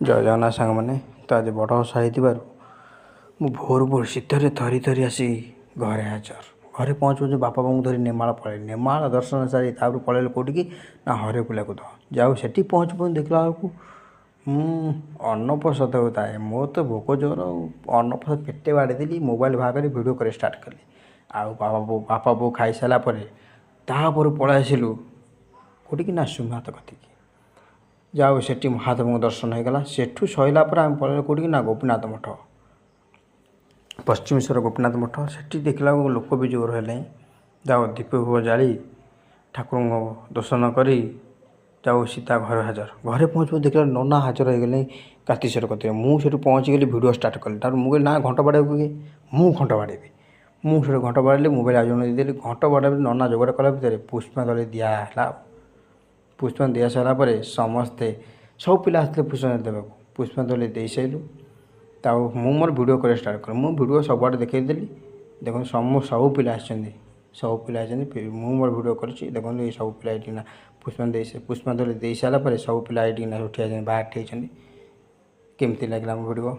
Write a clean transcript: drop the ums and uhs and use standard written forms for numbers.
ଜୟ ଜଗନ୍ନାଥ ସାଙ୍ଗମାନେ। ତ ଆଜି ବଡ଼ ଓଷା ହେଇଥିବାରୁ ମୁଁ ଭୋରୁ ଭୋରୁ ଶୀତରେ ଥରି ଥରି ଆସି ଘରେ ହାଜର। ଘରେ ପହଞ୍ଚୁ ପହଞ୍ଚୁ ବାପା ବୋଉଙ୍କୁ ଧରି ନେମାଳ ପଳେଇଲି। ନେମାଳ ଦର୍ଶନ ସାରି ତାପରେ ପଳେଇଲି କେଉଁଠିକି ନା ହରିକୁଲାକୁ। ତ ଯାଉ ସେଠି ପହଞ୍ଚୁ ପହଞ୍ଚୁ ଦେଖିଲା ବେଳକୁ ମୁଁ ଅନ୍ନପ୍ରସାଦ ହେଉଥାଏ। ମୋର ତ ଭୋକ ଜୋର, ଆଉ ଅନ୍ନପ୍ରସାଦ ପେଟେ ବାଢ଼ିଦେଲି। ମୋବାଇଲ ବାହାର କରି ଭିଡ଼ିଓ କରିବା ଷ୍ଟାର୍ଟ କଲି। ଆଉ ବାପା ବୋଉ ଖାଇସାରିଲା ପରେ ତାପରେ ପଳେଇ ଆସିଲୁ କେଉଁଠିକି ନା ସୁନାଥ କତିକି। ଯାଉ ସେଠି ମହାଦେବଙ୍କ ଦର୍ଶନ ହେଇଗଲା। ସେଠୁ ସରିଲା ପରେ ଆମେ ପଳେଇଲୁ କେଉଁଠିକି ନା ଗୋପୀନାଥ ମଠ, ପଶ୍ଚିମେଶ୍ୱର ଗୋପୀନାଥ ମଠ। ସେଠି ଦେଖିଲା ବେଳକୁ ଲୋକ ବି ଜୋର ହେଲେଣି। ଯାଉ ଦୀପ ଫିପ ଜାଳି ଠାକୁରଙ୍କ ଦର୍ଶନ କରି ଯାଉ ସୀତା ଘରେ ହାଜର। ଘରେ ପହଞ୍ଚୁ ଦେଖିଲା ନନା ହାଜର ହେଇଗଲେ କାର୍ତ୍ତିକେଶ୍ୱର କତିରେ। ମୁଁ ସେଠୁ ପହଞ୍ଚିଗଲି, ଭିଡ଼ିଓ ଷ୍ଟାର୍ଟ କଲି। ତାପରେ ମୁଁ କହିଲି, ନା ଘଣ୍ଟ ବାଡ଼େଇବାକୁ କିଏ? ମୁଁ ଘଣ୍ଟ ବାଡ଼େଇବି। ମୁଁ ସେଠୁ ଘଣ୍ଟ ବାଡ଼େଇଲି, ମୋବାଇଲ ଆଉ ଜଣକୁ ଦେଇଦେଲି। ଘଣ୍ଟ ବାଡ଼େଇ ନନା ଯୋଗାଡ଼ କଲା ଭିତରେ ପୁଷ୍ପାଞ୍ଜଳି ଦିଆହେଲା। ପୁଷ୍ପାଞ୍ଜଳି ଦିଆ ସରିଲା ପରେ ସମସ୍ତେ ସବୁ ପିଲା ଆସିଥିଲେ ପୁଷ୍ପାଞ୍ଜଳି ଦେବାକୁ। ପୁଷ୍ପାଞ୍ଜଳି ଦେଇସାରିଲୁ। ତାକୁ ମୁଁ ମୋର ଭିଡ଼ିଓ କରିବା ଷ୍ଟାର୍ଟ କଲି। ମୁଁ ଭିଡ଼ିଓ ସବୁଆଡ଼େ ଦେଖେଇଦେଲି। ଦେଖନ୍ତୁ, ସବୁ ପିଲା ଆସିଛନ୍ତି, ସବୁ ପିଲା ଆସିଛନ୍ତି। ମୁଁ ମୋର ଭିଡ଼ିଓ କରିଛି। ଦେଖନ୍ତୁ, ଏଇ ସବୁ ପିଲା ଏଇଠିକିନା ପୁଷ୍ପାଞ୍ଜଳି ଦେଇ ପୁଷ୍ପାଞ୍ଜଳି ଦେଇ ସାରିଲା ପରେ ସବୁ ପିଲା ଏଇଠିକିନା ସବୁ ଠିଆ ହେଇଛନ୍ତି, ବାହାରେ ଠିଆ ହେଇଛନ୍ତି। କେମିତି ଲାଗିଲା ମୋ ଭିଡ଼ିଓ?